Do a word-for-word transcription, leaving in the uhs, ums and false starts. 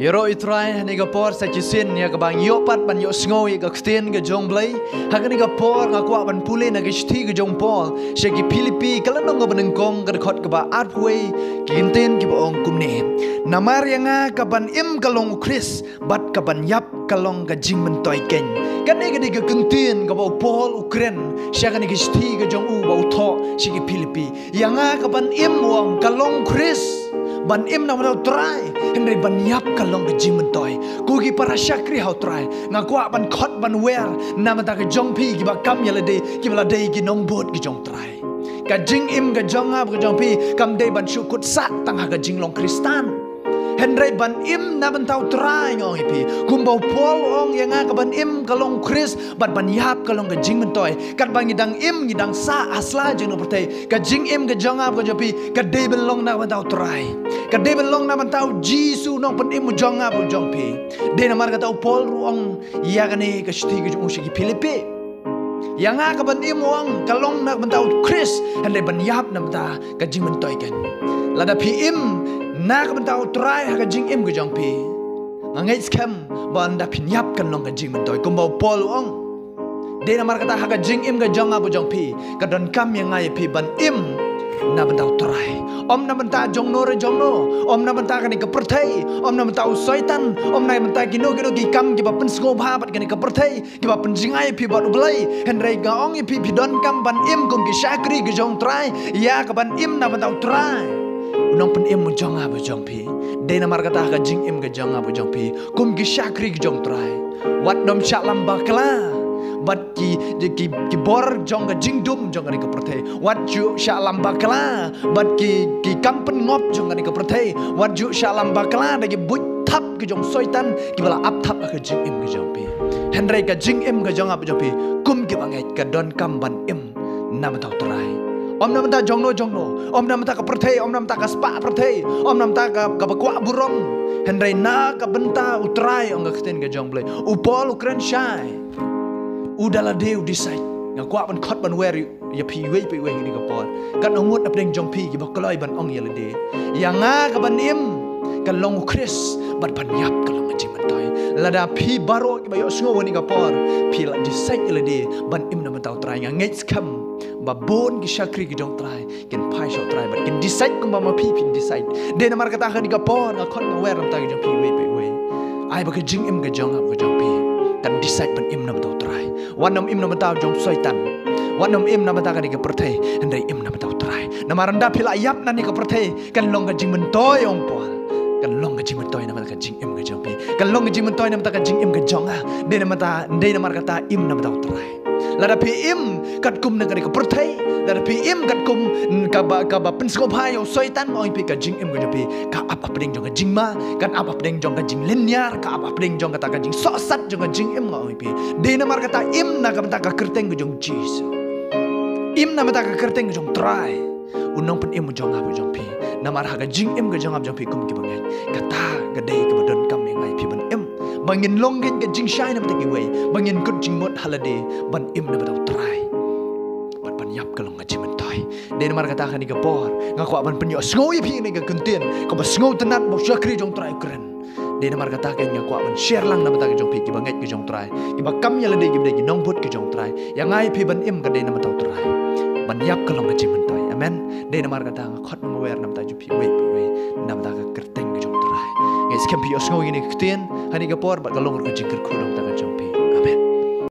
Ïaroh ïa u Trai ha kane ka por sa shisien ïa kaba ngi ïoh pat ban ïohsngew ïa ka ktien ka jong u Blei. Ha kane ka por nga kwah ban pule na ka shithi ka jong u Paul sha ki Philippi ka lynnong kaba nyngkong ka dkhot kaba arphew wei, ki ktien kiba ong kumne: Namar ïa nga ka ban im ka long u Khrist bad ka ban ïap ka long ka jingmyntoi keiñ. Kane ka dei ka ktien kaba u Paul u kren sha kane ka shithi ka jong u ba u thoh sha ki Philippi. Ïa nga ka ban im, u ong, ka long u Khrist, ban im na ka bynta u Trai, hynrei ban ïap ka long ka jingmyntoi. Ko ki para shakri ha u Trai, nga kwah ban khot ban wer na ka bynta ka jong phi kiba kam ïa lade, kiba la dei ki nongbud ki jong u Trai. Ka jingim ka jong nga bad ka jong phi kam dei ban shu kut sah tang ha ka jinglong Khristan, hynrei ban im na ka bynta u Trai, nga ong ïa phi. Kumba u Paul u ong, ïa nga ka ban im ka long u Khrist bad ban ïap ka long ka jingmyntoi. Katba ngi dang im, ngi dang sah ha sla jong kane ka pyrthei, ka jingim ka jong nga bad ka jong phi ka dei ban long na ka bynta u Trai, ka dei ban long na ka bynta u Jisu, u Nongpynim u jong nga bad ka jong phi. Dei namar kata u Paul ruh u ong ïa kane ka shithi ka jong u sha ki Philippi. Ïa nga ka ban im, u ong, ka long na ka bynta u Khrist, hynrei ban ïap na ka bynta ka jingmyntoi keiñ. Lada phi im na ka bynta u Trai ha ka jingim ka jong phi, nga ngeit skhem ba ynda phin ïap kan long ka jingmyntoi. Kumba u Paul u ong, dei namar kata ha ka jingim ka jong nga bad jong phi, ka donkam ïa nga ïa phi ban im na ka bynta u Trai. Ym na ka bynta jong no re jong no, ym na ka bynta kane ka pyrthei, ym na ka bynta u Soitan, ym na ka bynta kino kino ki kam kiba pynsngewbha bad kane ka pyrthei, kiba pynjngai ïa phi bad u Blei. Hynrei nga ong ïa phi, phi donkam ban im kum ki shakri ki jong u Trai. Ïa ka ban im na ka bynta u Trai, u Nongpynim u jong nga bad jong phi. Dei namar kata ha ka jingim ka jong nga bad jong phi, kum ki shakri ki jong u Trai, wat nym shah lam bakla bad ki, ki, ki bor jong ka jingdum jong kane ka pyrthei. Wat ju shah lam bakla bad ki, ki kam pynngop jong kane ka pyrthei. Wat ju shah lam bakla da ki buit thap ka jong u Soitan kiba la ap thap ha ka jingim ka jong phi. Hynrei ka jingim ka jong nga bad jong phi kum ki bangeit ka donkam ban im na ka bynta u Trai. Ym na ka bynta jong no jong no, ym na ka bynta ka pyrthei, ym na ka bynta ka spah pyrthei, ym na ka bynta ka, kaba kwah burom, hynrei na ka bynta u Trai, ong ka ktien ka jong u Blei. U Paul u kren shai, u da lade u decide. Nga kwah ban khot ban wer ïa phi iwei pa iwei ha kane ka por. Katno ngut hapdeng jong phi kiba kloi ban ong ïa lade, ïa nga ka ban im ka long u Khrist bad ban ïap ka long ka jingmyntoi. Lada phi baroh kiba ïohsngew ha kane ka por phi la decide ïa lade ban im na ka bynta u Trai, nga ngeit skhem ba bun ki shakri ki jong u Trai kin phai sha u Trai bad kin decide kumba ma phi phin decide. Dei namar kata ha kane ka por nga khot nga wer na ka bynta ka jong phi iwei pa iwei. Ai ba ka jingim ka jong nga bad ka jong phi kan decide ban im na ka bynta u Trai. Wat nym im na ka bynta jong u Soitan, wat nym im na ka bynta kane ka pyrthei, hynrei im na ka bynta u Trai. Namar ynda phi la ïap na kane ka pyrthei, kan long ka jingmyntoi, ong u Paul, kan long ka jingmyntoi na ka bynta ka jingim ka jong phi, kan long ka jingmyntoi na ka bynta ka jingim ka jong nga. Dei namar kata, dei namar kata im na ka bynta u Trai. Lada phi im katkum na kane ka pyrthei, lada phi im katkum kaba, kaba pynsngewbha ïa u Soitan, nga ong ïa phi, ka jingim ka jong phi ka ap hapdeng jong ka jingma, kan ap hapdeng jong ka jinglynñiar, ka ap hapdeng jong kata ka jingsohsat jong ka jingim, nga ong ïa phi. Dei namar kata im na ka bynta ka kyrteng ka jong u Jisu. Im na ka bynta ka kyrteng ka jong u Trai, u Nongpynim u jong nga bad jong phi. Namar ha ka jingim ka jong nga bad jong phi kum ki bangeit, kata ka dei kaba donkam ïa nga ïa phi ban im, ba ngin long keiñ ka jingshai na ka bynta kiwei, ba ngin kut jingmut ha lade ban im na ka bynta u Trai bad ban ïap ka long ka jingmyntoi. Dei namar kata ha kane ka por nga kwah ban pynïohsngew ïa phi ïa kane ka ktien kaba sngewtynnat ba u shakri jong u Trai u kren. Dei namar kata keiñ nga kwah ban share lang na ka bynta ka jong phi, ki bangeit ki jong u Trai, kiba kam ïa lade, kiba dei ki nongbud ki jong u Trai. Ïa nga ïa phi ban im ka dei na ka bynta u Trai, ban ïap ka long ka jingmyntoi. Amen. Dei namar kata nga khot nga wer na ka bynta jong phi iwei pa iwei na ka bynta ka kyrteng ka jong u Trai. Nga ngeit skhem phi ïohsngew ïa kane ka ktien ha kane ka por bad ka long ruh ka jingkyrkhu na ka bynta ka jong